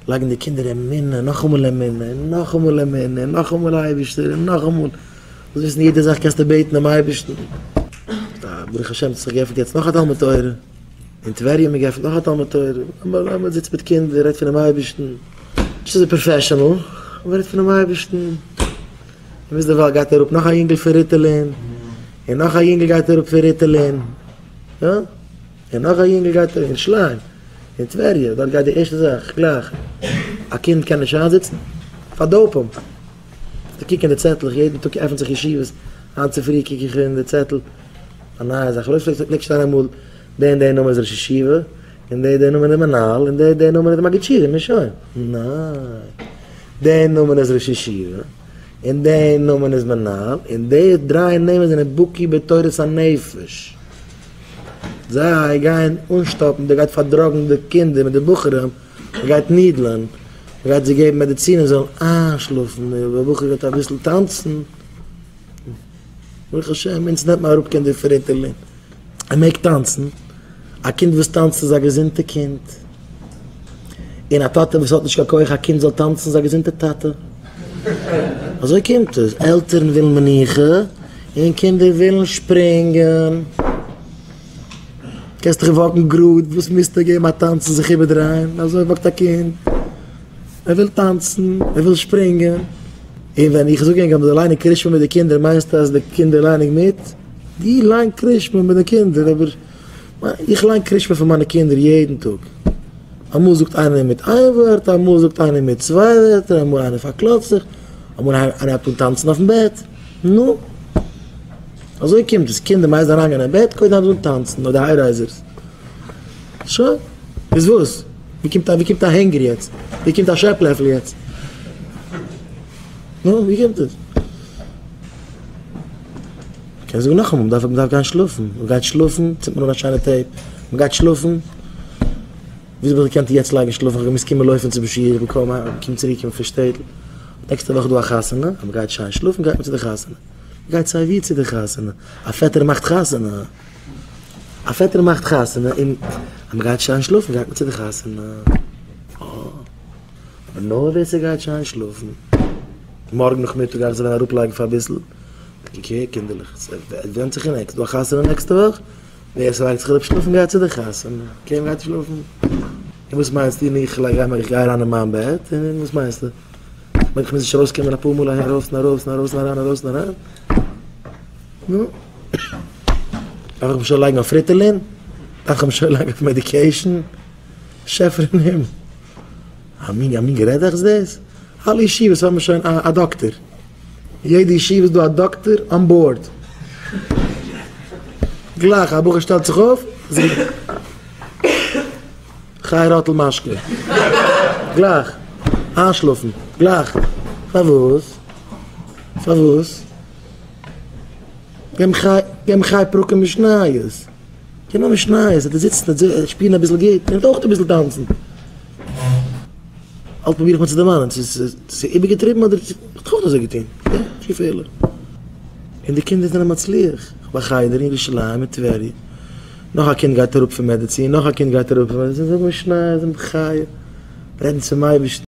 לייגן די קינדער אמונה, נאכאמאל אמונה, און נאכאמאל אמונה, און נאכאמאל אייבערשטער, און נאכאמאל. זאלסט וויסן יעדע זאך קענסטו בעטן דעם אייבערשטן. ברוך השם ס'האט זיך געעפנט יעצט נאך א תלמוד תורה, אין טבריה האט מען געעפנט נאך א תלמוד תורה, מען זיצט מיט קינדער, רעדט פונעם אייבערשטן, נישט אזוי professional, אבער רעדט פונעם אייבערשטן. און ביז דערווייל גייט אראפ נאך א יונגל פון Ritalin, און נאך א יונגל גייט אראפ פון Ritalin, יא, און נאך א יונגל גייט אראפ, אין ירושלים, אין טבריה, דארט גייט די ערשטע זאך גלייך, א קינד קען נישט איינזיצן, פארדאופ אים. איך קוק אין די צעטלעך, יעדן טאג עפנט זיך ישיבות, היינט צופרי קוק איך אין די צעטל, א נייע זאך, אויב פלעגט שטיין אמאל, דער און דער נאמען איז ראש ישיבה, און דער דער נאמען איז מנהל, און דער דער נאמען איז מגיד שיעור, און שוין. ניין. דער נאמען איז ראש ישיבה, און דער נאמען איז מנהל, און די דריי נעמען זענען בקי בתורת הנפש. זיי גייען אנשטאפן, דער גייט פארדראגן די קינדער מיט די בחורים, מען גייט נידלען, מען גייט זיי געבן מעדיצינען זיי זאלן איינשלאפן, דער בחור גייט אביסל טאנצן, ברוך השם אונז נעמט מען אראפ קינדער פון Ritalin, ער מעג טאנצן, א קינד וואס טאנצט איז א געזונטע קינד, און א טאטע וואס האט נישט קיין כח א קינד זאל טאנצן איז א געזונטע טאטע, אזוי קומט עס, עלטערן ווילן מנוחה און קינדער ווילן שפרינגען. קענסט דאך walk ן גראד, וואס מוזטו געבן א טאנץ און זיך איבערדרייען? אזוי walk ט א קינד, ער וויל טאנצן, ער וויל שפרינגען. און ווען איך זאג ענק אז מ'זאל ליינען קרישמע מיט די קינדער, מיינסטו אז די קינדער ליינען מיט? דו ליין קרישמע מיט די קינדער, אבער איך ליין קרישמע פאר מיינע קינדער יעדן טאג. אמאל זאגט איינער מיט איין ווארט, אמאל זאגט איינער מיט צוויי ווערטער, אמאל איינער פארקלאצט זיך, אמאל איינער הייבט אן טאנצן אויפן בעט. נו. אזוי קומט עס, קינדער מיינסט אריינגיין אין בעט, קודם הייבן זיי אן טאנצן, אדער high risers. שוין. איז וואס? ווי קומט א ווי קומט א הענגער יעצט? ווי קומט א שעפ לעפל יעצט? נו, ווי קומט עס? קענסט זאגן נאכאמאל, מ'דארף מ'דארף גיין שלאפן, מ'גייט שלאפן, צינדט מען אן א שיינע tape, מ'גייט שלאפן, וויאזוי האב איך געקענט יעצט לייגן שלאפן, איך האב געמוזט קומען לויפן צום שיעור, איך בין קוים קום צוריק קומען פון שטעטל, נעקסטע וואך איז דא א חתונה, אז מ'גייט שיין שלאפן גייט מען צו די חתונה. גייט סיי ווי צו די חתונה, א פעטער מאכט חתונה, א פעטער מאכט חתונה און אז מען גייט שיין שלאפן גייט מען צו די חתונה, אה, אבער נאר ווער ס'גייט שיין שלאפן, מארגן נאכמיטאג גיי איך זיי וועלן אראפלייגן פאר אביסל, קוק הער קינדערלעך, ס'ווענדט זיך אין ענק, ס'דא א חתונה נעקסטע וואך, ווער ס'לייגט זיך אראפ שלאפן גייט צו די חתונה, אקעי מ'גייט שלאפן, און וואס מיינסטו, און איך לייג איך גיי אריין אין מיין בעט, און וואס מיינסטו? כ'מיין כ'מוז נישט ארויסקומען אפאר מאל אהין ארויס און ארויס און ארויס און אריין ארויס און אריין. נו. דארף איך אים שוין לייגן אויף Ritalin? דארף איך אים שוין לייגן אויף medication? שעפער אין הימל. א מין א מין גערעדעכץ דאס? אלע ישיבות האבן שוין א דאקטער. יעדע ישיבה איז דא א דאקטער on board. גלייך א בחור שטעלט זיך אויף. חי רוטל משקה. גלייך. איינשלאפן. גלייך. פארוואס? פארוואס? געב חי, געב חי פרקים משניות. געב אים משניות, ער זיצט, ער שפירן אביסל גוט, ער וועט אויך אביסל טאנצן. אלץ פרוביר איך מיר צו דערמאנען, צו ס'איז איבערגעטריבן אדער איך האב אויך אזוי געטון. יא, נישט געפערליך. און די קינדער זענען מצליח. כ'האב א חדר אין ירושלים, אין טבריה. נאך א קינד גייט אראפ פון מעדעצין, נאך א קינד גייט אראפ פון מעדעצין, זאג משניות, זיי מחיה, רעדן צום אייבערשטן.